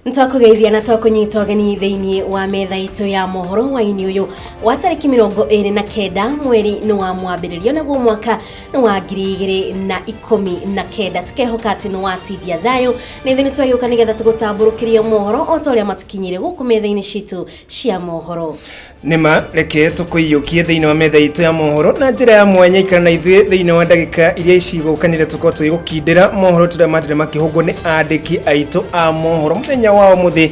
Nĩtwakũgeithia na twakũnyita ũgeni thĩinĩ wa metha itũ ya mohoro hwainĩ ũyũ wa tarĩki 29 mweri nĩ wa mwambĩrĩrio, naguo mwaka nĩ wa 2019. Tũkehoka atĩ nĩ watindia thayũ na ithuĩ nĩtwagĩũka nĩgetha tũgũtambũrũkĩrie mohoro o ta ũrĩa matũkinyĩire gũkũ metha-inĩ citũ cia mohoro. Nĩma reke tũkũiyũkie thĩinĩ wa metha itũ ya mohoro na njĩra ya mwanya. Ikara na ithuĩ thĩinĩ wa ndagĩka iria cigũkanire tũkorwo tũgĩgũkindĩra mohoro tũrĩa matire makĩhũngwo nĩ andĩki aitũ a mohoro mũthenya wa ũmũthĩ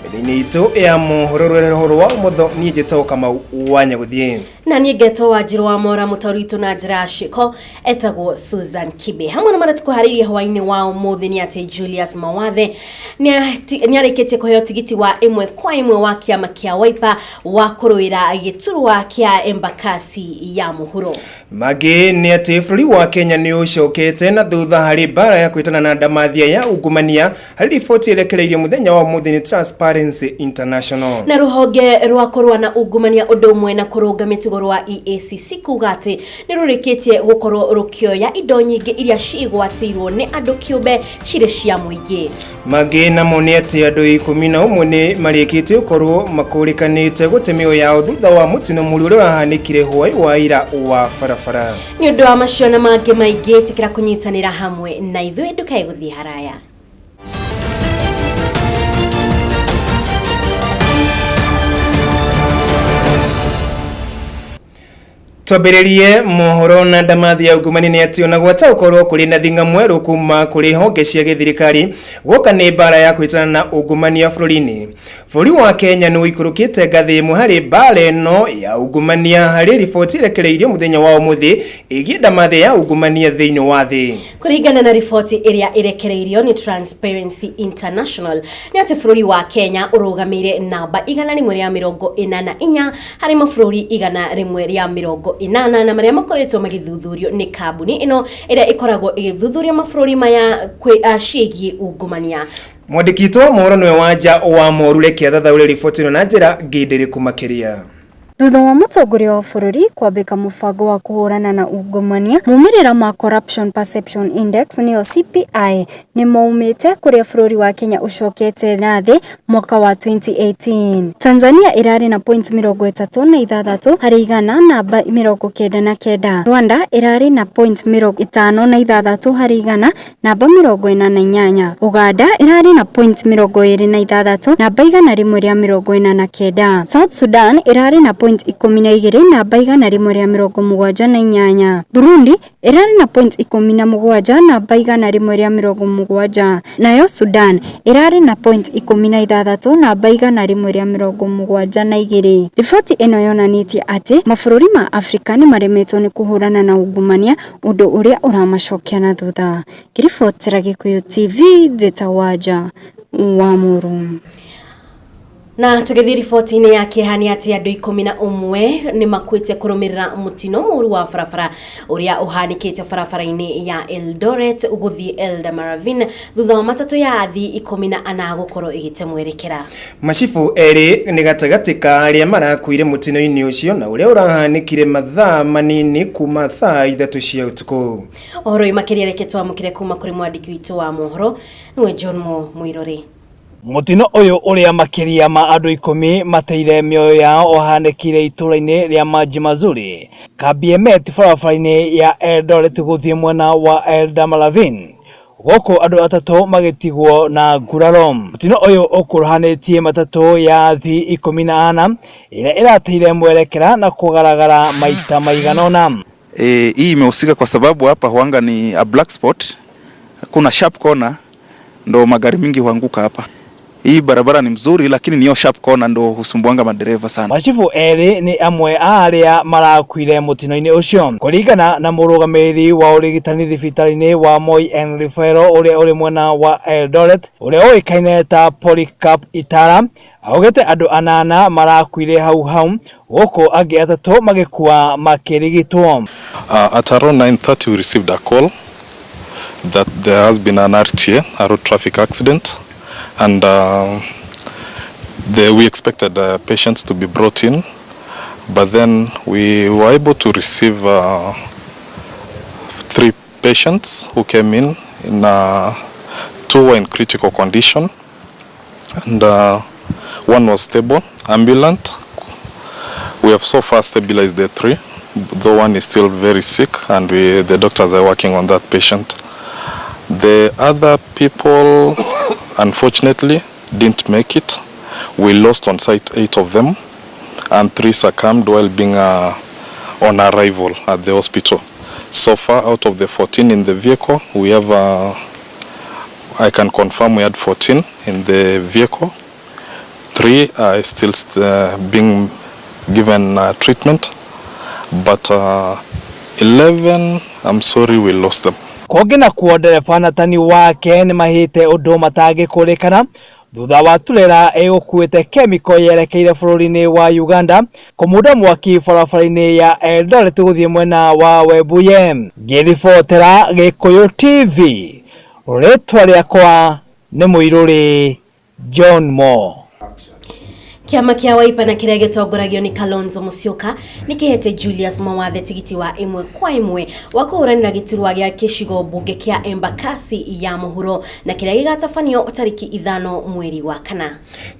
metha-inĩ itũ ya mohoro. Rũrĩrĩ rwa ũmotho, niĩ njĩtagwo Kamau wa Nyagũthiĩ. Na niĩ ngetwo Wanjirũ wa Mora. Mũtaũri witũ na njĩra ya ciĩko etagwo Susan Kibe. Hamwe na marĩa tũkũharĩirie hwainĩ wa ũmũthĩ nĩ atĩ Julius Mawathe nĩ arĩkĩtie kũheo tigiti wa ĩmwe kwa ĩmwe wa kĩama kĩa Wiper wa kũrũĩra gĩturwa kĩa Embakasi ya mũhuro. Mangĩ nĩ atĩ bũrũri wa Kenya nĩ ũcokete na thutha harĩ mbara ya kwĩtana na ndamathia ya ungumania harĩ riboti ĩrekereirio mũthenya wa ũmũthĩ nĩ Transparency International. Na rũhonge rwa kũrũa na ungumania ũndũ ũmwe na kũrũnga mĩtugo rwa EACC kuga atĩ nĩ rũrĩkĩtie gũkorwo rũkĩoya indo nyingĩ iria cigwatĩirwo nĩ andũ kĩũmbe cirĩ cia mũingĩ. Mangĩ namo nĩ atĩ andũ 11 nĩ marĩkĩtie gũkorwo makũrĩkanĩte gũte mĩoyo yao thutha wa mũtino mũru ũrĩa ũrahanĩkire hwaĩ wa ira wa barabara. Nĩ ũndũ wa macio na mangĩ maingĩ, ĩtĩkĩra kũnyitanĩra hamwe na ithuĩ, ndũkae gũthiĩ haraya. Twambĩrĩrie mohoro na ndamathi ya ungumania. Nĩ atĩ ona gwata gũkorwo kũrĩ na thing'a mwerũ kuma kũrĩ honge cia gĩthirikari guoka nĩ mbara ya kwĩtana na ungumania bũrũri-inĩ, bũrũri wa Kenya nĩ ũikũrũkĩte ngathĩ ĩmwe harĩ mbara ĩno ya ungumania harĩ riboti ĩrekereirio mũthenya wa ũmũthĩ ĩgiĩ ndamathi ya ungumania thĩinĩ wa thĩ. Kũringana na riboti ĩrĩa ĩrekereirio nĩ Transparency International nĩ atĩ bũrũri wa Kenya ũrũgamĩire namba 144 harĩ mabũrũri 180 na marĩa makoretwo magĩthuthurio nĩ kambuni ĩno ĩrĩa ĩkoragwo ĩgĩthuthuria mabũrũri maya kwĩ ciĩgiĩ ungumania. Mwandĩki witũ wa mohoro nĩwe Wanja wa Moru. Reke athathaũre riboti ĩno na njĩra ngindĩrĩku makĩria. Thutha wa mũtongoria wa bũrũri kwambĩka mũbango wa kũhũrana na ungumania, maumĩrĩra ma Corruption Perception Index nĩyo CPI nĩ maumĩte kũrĩa bũrũri wa Kenya ũcokete na thĩ mwaka wa 2018. Tanzania ĩrarĩ na point 36 harĩ igana, namba 99. Rwanda ĩrarĩ na point 56 harĩ igana, namba 48. Uganda ĩrarĩ na point 26, namba 149. South Sudan ĩrarĩ na point 12, namba 178. Burundi ĩrarĩ na point 17, namba 170. Nayo Sudan ĩrarĩ na point 16, namba 172. Riboti ĩno yonanĩtie atĩ mabũrũri ma Afrika nĩ maremetwo nĩ kũhũrana na ungumania, ũndũ ũrĩa ũramacokia na thutha. Ngĩribotera Gĩkũyũ TV, njĩtagwo Wanja wa Mũrũ. Na tũgĩthiĩ riboti-inĩ ya kĩeha nĩ atĩ andũ 11 nĩ makuĩte kũrũmĩrĩra mũtino mũru wa barabara ũrĩa ũhanĩkĩte barabara-inĩ ya Eldoret gũthiĩ Eldamaravine thutha wa matatũ ya athii 14 gũkorwo ĩgĩte mwerekera. Macibũ erĩ nĩ gatagatĩ ka arĩa marakuire mũtino-inĩ ũcio na ũrĩa ũrahanĩkire mathaa manini kuma thaa 3 cia ũtukũ. Ũhoro ũyũ makĩria reke twamũkĩre kuma kũrĩ mwandĩki witũ wa mohoro nĩwe John Mo Mwirori. Mũtino ũyũ ũrĩa makĩria ma andũ 10 mateire mĩoyo yao ũhanĩkire itũũra-inĩ rĩa Maji Mazuri, Kabiemet, barabara-inĩ ya Eldoret gũthiĩ mwena wa Eldamaravine, gũkũ andũ atatũ magĩtigwo na nguraro. Mũtino ũyũ ũkuruhanĩtie matatũ ya athii 14 ĩrĩa ĩrateire mwerekera na kũgaragara maita maigana ũna. E, hii imehusika kwa sababu hapa huanga ni a black spot, kuna sharp corner ndo magari mingi huanguka hapa. Hii barabara ni mzuri, lakini niyo sharp corner ndo husumbuanga madereva sana. Machifu erĩ nĩ amwe a arĩa marakuire mũtino-inĩ ũcio. Kũringana na mũrũgamĩrĩri wa ũrigitani thibitarĩ-inĩ wa Moi and Referral ũrĩa ũrĩ mwena wa Eldoret ũrĩa ũĩkaine ta Polycarp Itara, augĩte andũ anana marakuire hau hau gũkũ angĩ atatũ magĩkua makĩrigitwo. At around 9:30 we received a call that there has been an RTA, a road traffic accident, and we expected patients to be brought in, but then we were able to receive three patients who came in, two were in critical condition. And one was stable, ambulant. We have so far stabilized the 3, though one is still very sick, and the doctors are working on that patient. The other people, unfortunately, didn't make it. We lost on site 8 of them, and 3 succumbed while being on arrival at the hospital. So far, out of the 14 in the vehicle, we have, I can confirm we had 14 in the vehicle. 3 are still being given treatment, but 11, I'm sorry, we lost them. Kũngĩ na kuo ndereba na tani wake nĩ mahĩte ũndũ matangĩkũrĩkana thutha wa turera ĩgũkuĩte kemiko yerekeire bũrũri-inĩ wa Uganda kũmunda mwaki barabara-inĩ ya Eldoret gũthiĩ mwena wa Webuye. Ngĩribotera Gĩkũyũ TV, rĩtwa rĩakwa nĩ Mũirũrĩ John Mo. Kĩama kĩa Wiper na kĩrĩa gĩtongoragio nĩ Kalonzo Musyoka nĩ kĩhete Julius Mawathe tigiti wa ĩmwe kwa ĩmwe wa kũhũranĩra gĩturwa gĩa gĩcigo mbunge kĩa Embakasi ya mũhuro na kĩrĩa gĩgatabanio tarĩki 5 mweri wa 4.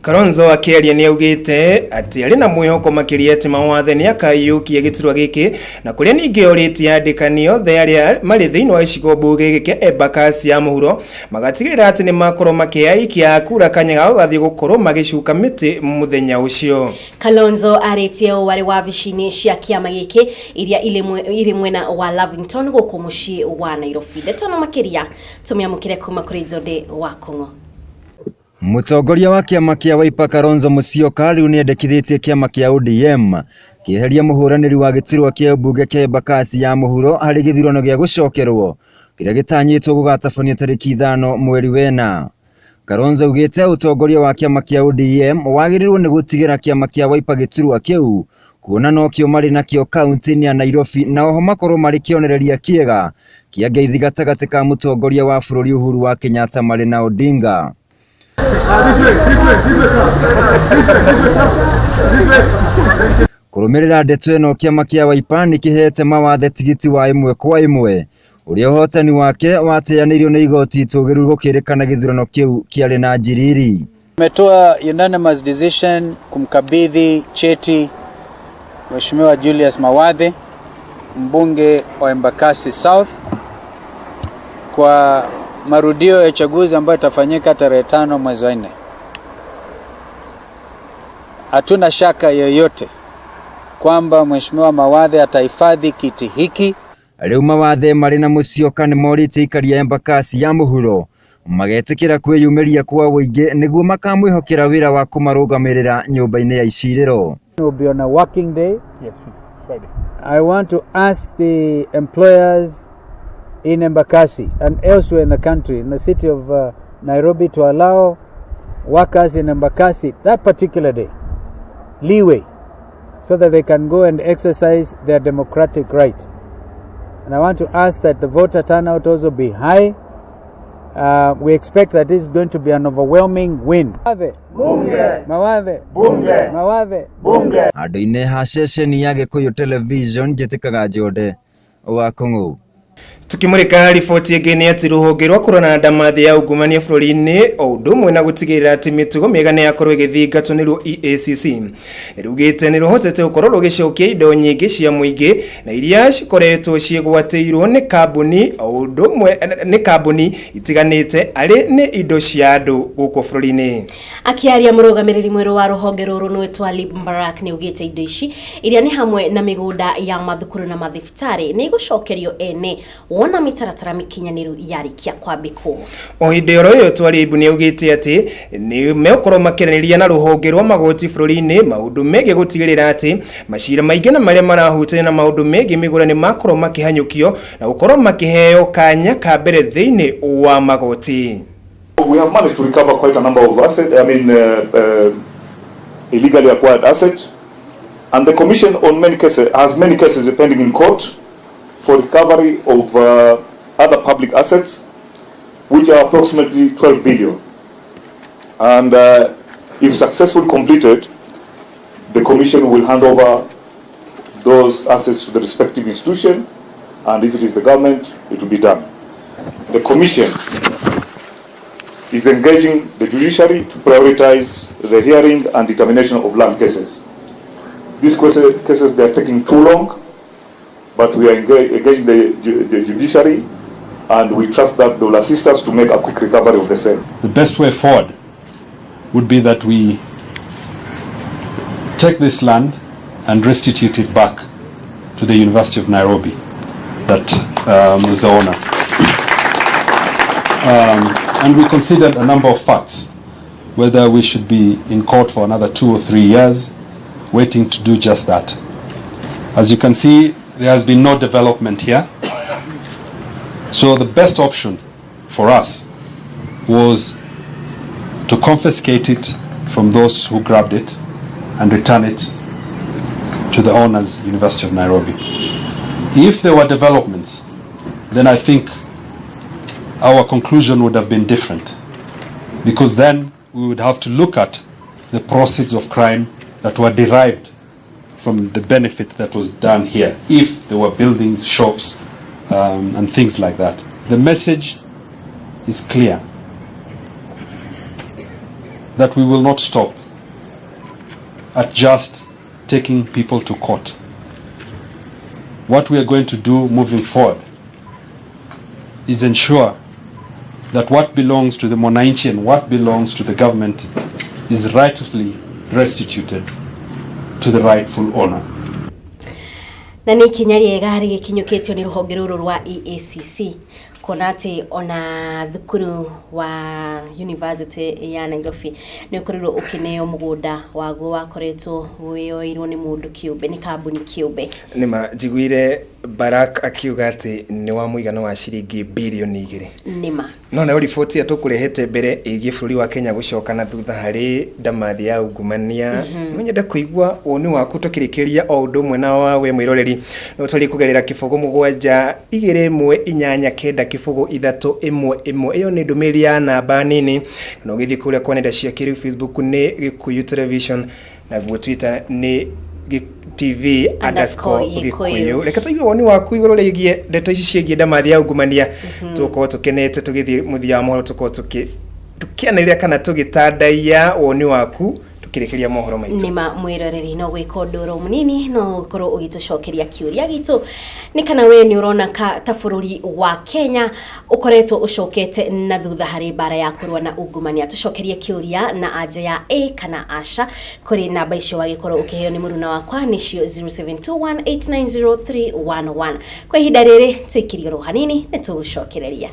Kalonzo akĩaria nĩ augĩte atĩ arĩ na mwĩhoko makĩria atĩ Mawathe nĩ akaiyũkia gĩturwa gĩkĩ na kũrĩa ningĩ orĩtie andĩkani othe arĩa marĩ thĩinĩ wa gĩcigo mbunge gĩkĩ kĩa Embakasi ya mũhuro magatigĩrĩra atĩ nĩ makorwo makĩaikia kura kanya ga gũgathiĩ gũkorwo magĩcuka mĩtĩ mũthenya ucio. Kalonzo arĩtie ũũ arĩ wabici-inĩ cia kĩama gĩkĩ iria irĩ mwena wa Lavington gũkũ mũciĩ wa Nairobi. Ndeto na makĩria tũmĩamũkĩre kuma kũrĩ Njode wa Kong'o. Mũtongoria wa kĩama kĩa Wiper Kalonzo Musyoka rĩu nĩendekithĩtie kĩama kĩa ODM kĩeheria mũhũranĩri wa gĩturwa kĩa mbunge kĩa Embakasi ya mũhuro harĩ gĩthurano gĩa gũcokerwo kĩrĩa gĩtanyĩtwo gũgatabanio tarĩki 5 mweri wena. Kalonzo augĩte ũtongoria wa kĩama kĩa ODM wagĩrĩirwo nĩ gũtigĩra kĩama kĩa Wiper gĩturwa kĩu kuona nokĩo marĩ nakĩo kaunti-inĩ ya Nairobi na oho makorwo marĩ kĩonereria kĩega kĩa ngeithi gatagatĩ ka mũtongoria wa bũrũri Uhuru wa Kenyatta marĩ na Odinga. Kũrũmĩrĩra ndeto ĩno kĩama kĩa Wiper nĩ kĩhete Mawathe tigiti wa ĩmwe kwa ĩmwe ũrĩa ũhotani wake wateanĩirio nĩ igoti itũgĩru gũkĩrĩkana gĩthurano kĩu kĩarĩ na njiriri. Tumetoa unanimous decision kumkabidhi cheti Mheshimiwa Julius Mawathe, mbunge wa Embakasi South, kwa marudio ya uchaguzi ambayo itafanyika tarehe 5 mwezi wa 4. Hatuna shaka yoyote kwamba Mheshimiwa Mawathe atahifadhi kiti hiki. Rĩu Mawathe marĩ na Musyoka nĩ morĩtie aikari a Embakasi ya mũhuro magetĩkĩra kwĩyumĩria kwa ũingĩ nĩguo makamwĩhokera wĩra wa kũmarũgamĩrĩra nyũmba-inĩ ya icirĩro. Will be on a working day. Yes, Friday. I want to ask the employers in Embakasi and elsewhere in the country, in the city of Nairobi, to allow workers in Embakasi that particular day leeway so that they can go and exercise their democratic right. And I want to ask that the voter turnout also be high. We expect that this is going to be an overwhelming win. Mawathe. Bunge. Mawathe. Bunge. Mawathe. Bunge. Andũ-inĩ ha ceceni ya Gĩkũyũ Television njĩtĩkaga Njode wa Kong'ũ. Tukimurika riboti ĩngĩ nĩ atĩ rũhonge rwa kũrũana na ndamathĩ ya ungumania bũrũri-inĩ o ũndũ ũmwe na gũtigĩrĩra atĩ mĩtugo mĩega nĩ yakorwo ĩgĩthingatwo nĩruo EACC nĩ rugĩte nĩ rũhotete gũkorwo rũgĩcokia indo nyingĩ cia mũingĩ na iria cikoretwo ciĩgwatĩirwo nĩ kambuni o ũndũ ũmwe nĩ kambuni itiganĩte arĩ nĩ indo cia andũ gũkũ bũrũri-inĩ. Akĩaria mũrũgamĩrĩri mwerũ wa rũhonge rũrũ nĩwe Twalib Mbarak nĩ augĩte indo ici iria nĩ hamwe na mĩgũnda ya mathukuru na mathibitarĩ nĩ igũcokerio ene wona mĩtaratara mĩkinyanĩru yarĩkia kwambĩkwo. O hĩndĩ oro ĩyo Twalib nĩ augĩte atĩ nĩ megũkorwo makĩaranĩria na rũhonge rwa magoti bũrũri-inĩ maũndũ megiĩ gũtigĩrĩra atĩ macira maingĩ na marĩa marahutania na maũndũ megiĩ mĩgũnda nĩ makorwo makĩhanyũkio na gũkorwo makĩheo kanya ka mbere thĩinĩ wa magoti. We have managed to recover quite a number of assets, illegally acquired assets, and the Commission on many cases has many cases pending in court for recovery of other public assets, which are approximately 12 billion. And if successfully completed, the Commission will hand over those assets to the respective institution, and if it is the government, it will be done. The Commission is engaging the judiciary to prioritize the hearing and determination of land cases. These cases, they are taking too long, but we are engaging the judiciary, and we trust that they will assist us to make a quick recovery of the same. The best way forward would be that we take this land and restitute it back to the University of Nairobi that is the owner. And we considered a number of facts, whether we should be in court for another 2 or 3 years, waiting to do just that. As you can see, there has been no development here. So the best option for us was to confiscate it from those who grabbed it and return it to the owners, University of Nairobi. If there were developments, then I think our conclusion would have been different, because then we would have to look at the proceeds of crime that were derived from the benefit that was done here, if there were buildings, shops, and things like that. The message is clear, that we will not stop at just taking people to court. What we are going to do moving forward is ensure that what belongs to the mwananchi and what belongs to the government is rightfully restituted to the rightful owner. Na nä ikinya rĩega rĩgĩkinyũkĩtio nĩ rũhonge rũrũ rwa EACC kuona atĩ ona thukuru wa University ya Nairobi nĩ ũkorirwo ũkĩneo mũgũnda waguo wakoretwo wĩyoeirwo nĩ mũndũ kĩũmbe, nĩ kambuni kĩũmbe. Nĩma njiguire Barak akiuga atĩ nĩ wa mũigana wa ciringi birioni 2. Nĩma. No nayo riboti ĩrĩa tũkũrehete mbere ĩgiĩ bũrũri wa Kenya gũcoka na thutha harĩ ndamathi ya ungumania, no nyende kũigua woni waku tũkĩrĩkĩria o ũndũ ũmwe na wa we mwĩroreri. No tũrĩ kũgerera 0 7 2 1 8 9 0 3 1 1. Ĩyo nĩ ndũmĩrĩri ya namba nini, kana ũgĩthiĩ kũrĩa kwa nenda cia kĩrĩu, Facebook nĩ Gĩkũyũ Television, naguo Twitter nĩ TV_Gĩkũyũ. Reke tũigue woni waku igũrũ rĩgiĩ ndeto ici ciĩgiĩ ndamathi ya ungumania. Tũgũkorwo tũkenete tũgĩthiĩ mũthia wa mohoro, tũkorwo tũkĩanĩrĩra kana tũgĩtandaiya woni waku tũkĩrĩkĩria mohoro maitũ. Nĩma mwĩroreri, no gwĩka ũndũ oro mũnini, no ũkorwo ũgĩtũcokeria kĩũria gitũ nĩ kana we nĩ ũrona ta bũrũri wa Kenya ũkoretwo ũcokete na thutha harĩ mbara ya kũrũa na ungumania. Tũcokerie kĩũria na anja ya a kana aca kũrĩ namba icio wagĩkorwo ũkĩheo nĩ mũruna wakwa, nĩcio 0721890311. Kwa ihinda rĩrĩ tũikirie oro hanini, nĩ tũgũcokereria.